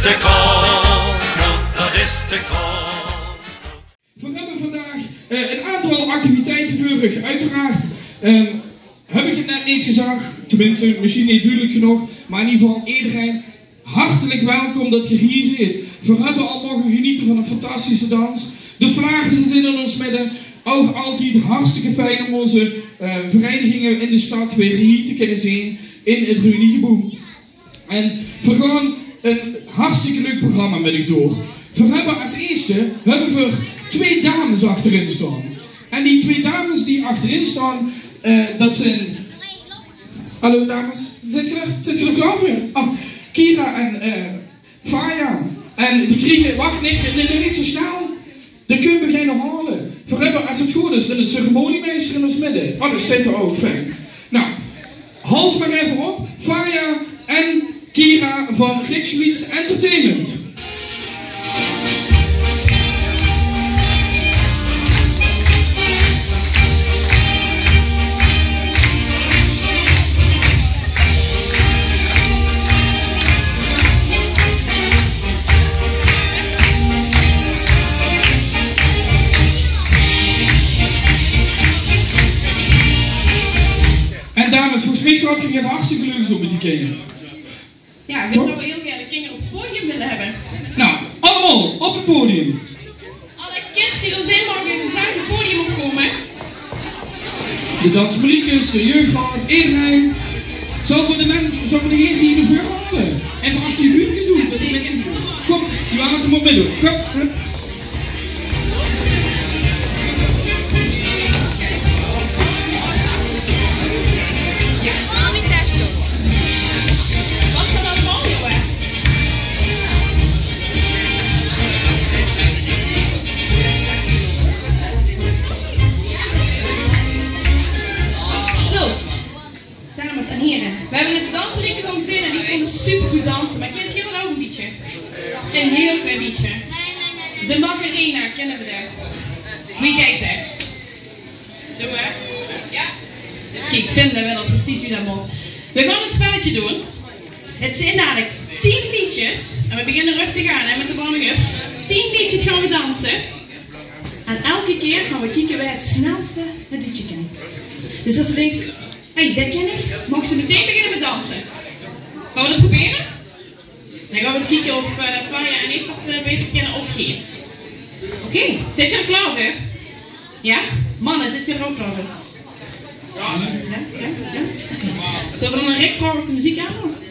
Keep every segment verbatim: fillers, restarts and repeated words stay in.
Te koud, dat is te koud. Veer höbbe vandaag, eh, ein aantal activiteite veur uch. Oeteraard, ehm, höb ich 't net neet gezag, tenminste, mesjien neet dudelik genóg, mer in eder geval, ederein hartelik welkom dat geer hie zeet. Veer höbbe al moge genete van ein fantastische dans. De vlagge, ze zeen in ós midde. Ouch altied hartstikke fijn óm ózze, eh, vereiniginge in de stad weer hie te kinne zeen in 't Reuniegeboew. En veer gaon ein hartstikke leuk programma mit uch door. Veer höbbe es ierste, höbbe veer twee dames achterin staon. En die twee dames die achterin staon, eh, dat zeen... Hallo dames, zeet geer d'r, zeet geer d'r klaor veur? Oh, Kira en, eh, Faya. En die kriege, wach, nae, nae, nae, neet zo snel. Dao kinne veer gein haole. Veer höbbe, es 't good is, eine ceremoniemeister in ós midde. Oh, dat steit d'r ouch, fijn. Nou, haol ze mer effe op. Faya en Kira van Rick Schmitz Entertainment. En dames, volges mich gaot geer get hartstikke leuks doon mit die kinjer. Jao, veer zouwe hiel gaer de kinjer op 't podium wille höbbe. Nou, allemaol op 't podium. Alle kids die d'r zin in höbbe, gezellig 't podium opkómme. De dansmariekes, de jeugdraod, ederein. Zouw veur de men, zouw veur de hiere hie de veurrol höbbe? En veur achter de bühne gezoek, dat ze mit in... Kóm, die wille ouch mit doon. Kóm, hup. Jao, al mien tasje. Waat is dat allemaol, jónge? Zo. Dames en hiere, veer höbbe net de dansmariekes al gezeen en die kónne supergood danse, mer kint geer dat ouch ein bietje? Ein hiel klein bietje. De Macarena, kinne veer die? Wie geit 't? Zo, hè? Jao. Kiek, ich vinj waal precies wie dat mót. Veer gaon ein spelletje doon. 't Zeen dalik tien leedjes. En veer beginne röstig aan, hè, mit de warming-up. Tien leedjes gaon veer danse. En eder kier gaon veer kieke wae 't snelste 't leedje kint. Dus es geer dinkt, hé, dat kin ich, maag geer metein beginne mit danse. Gaon veer dat probere? Dan gaon veer ins kieke of, eh, Faya en ich dat, eh, baeter kinne of geer. Oké, zeet geer d'r klaor veur? Jao? Manne, zeet geer d'r ouch klaor veur? Jao, jao, jao. Oké. Zölle veer dan aan Rick vraoge of de meziek aan mót?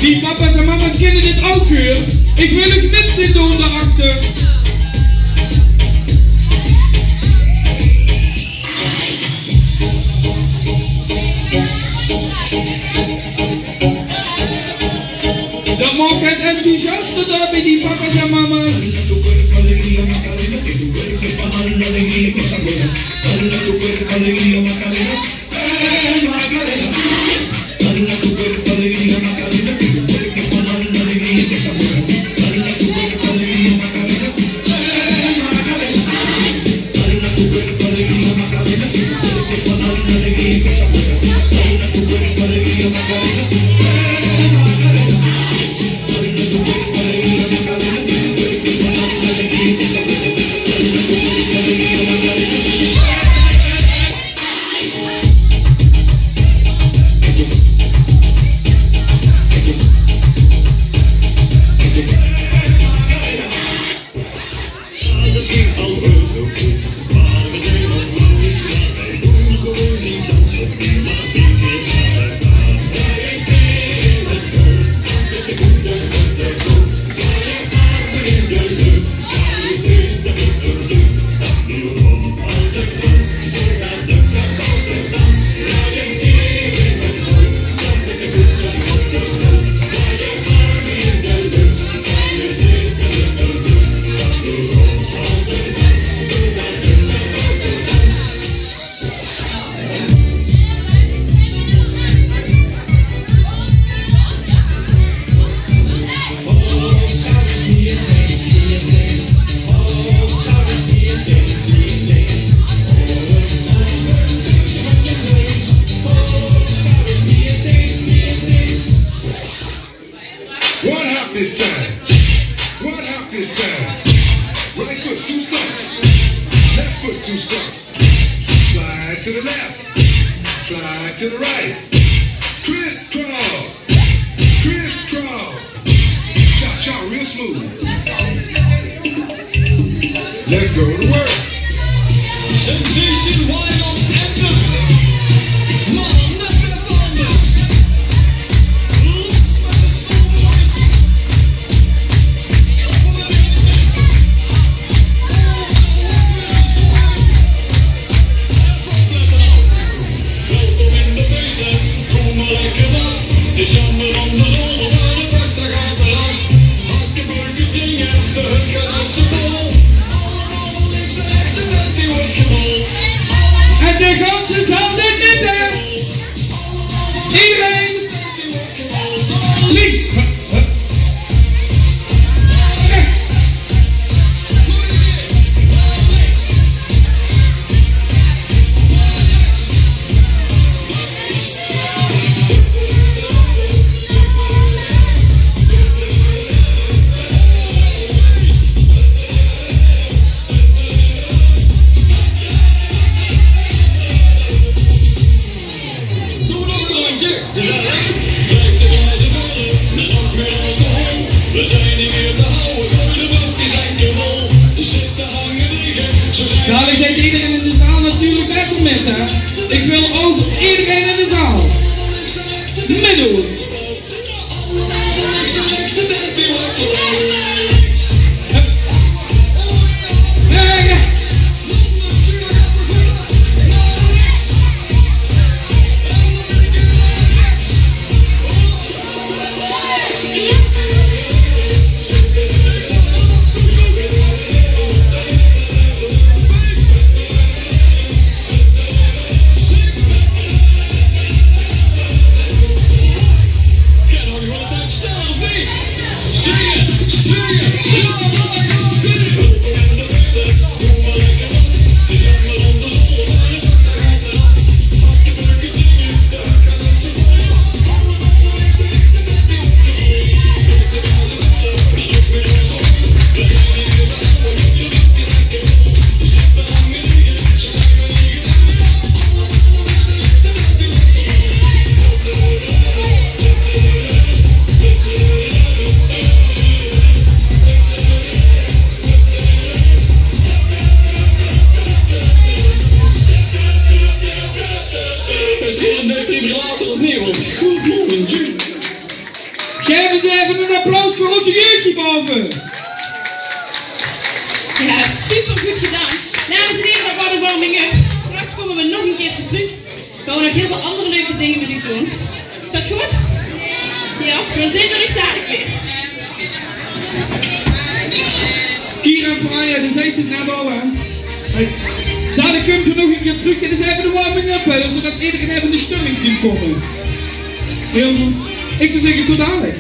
Die papa's en mama's kinne dit ouch, huur. Ich wil uch mit zeen doon dao achter. Dat maak 't enthousiaster dao bie die papa's en mama's. One hop this time. One hop this time. Right foot, two stumps. Left foot, two stumps. Slide to the left. Slide to the right. Crisscross. Crisscross. Cha-cha real smooth. Let's go to work. Sensation Wild Anthem. Maandag performance. Los met de Schoolboys. Klappen met de handjes. Welkom in de feesttent, kom maar lekker af. Het is jammer om de zolder, maar de bak, daar gaat er af. Hakkebeuk springen, de hut gaat uit zijn bol. Allemaal van links naar rechts, de tent die wordt gebold. En de ganse zaal zit in, hè? Iedereen. Links. Rechts. Doe nog een rondje, gezellig. Vijftig glazen verder, met nog meer alcohol. We zijn niet meer te houden, gooi de bak eens lekker vol. Zitten hangen liggen, zo zijn. Dadelijk denkt iedereen in de zaal natuurlijk: "Let op met, hè. Ik wil ook iedereen in de zaal." Middel. Gaef ins effe ein applaus veur ózze jeug hie bove. Ja, super good gedaon. Dames en hiere, det waas de warming-up. Straks kómme we nog ein keertje trök. Gaon we nog hieël väöl anger leuke dinger mit uch doon. Is det good? Ja, dan zeen we uch dalik weer. Kira, Freya, de zeis het net al, hè. Hey. Dalik kump geer nog ein keer trök. Dit is effe de warming-up, hè, zodet ederein effe in de stumming kan kómme. Hieël good. Ich zou zègke, tot dalik.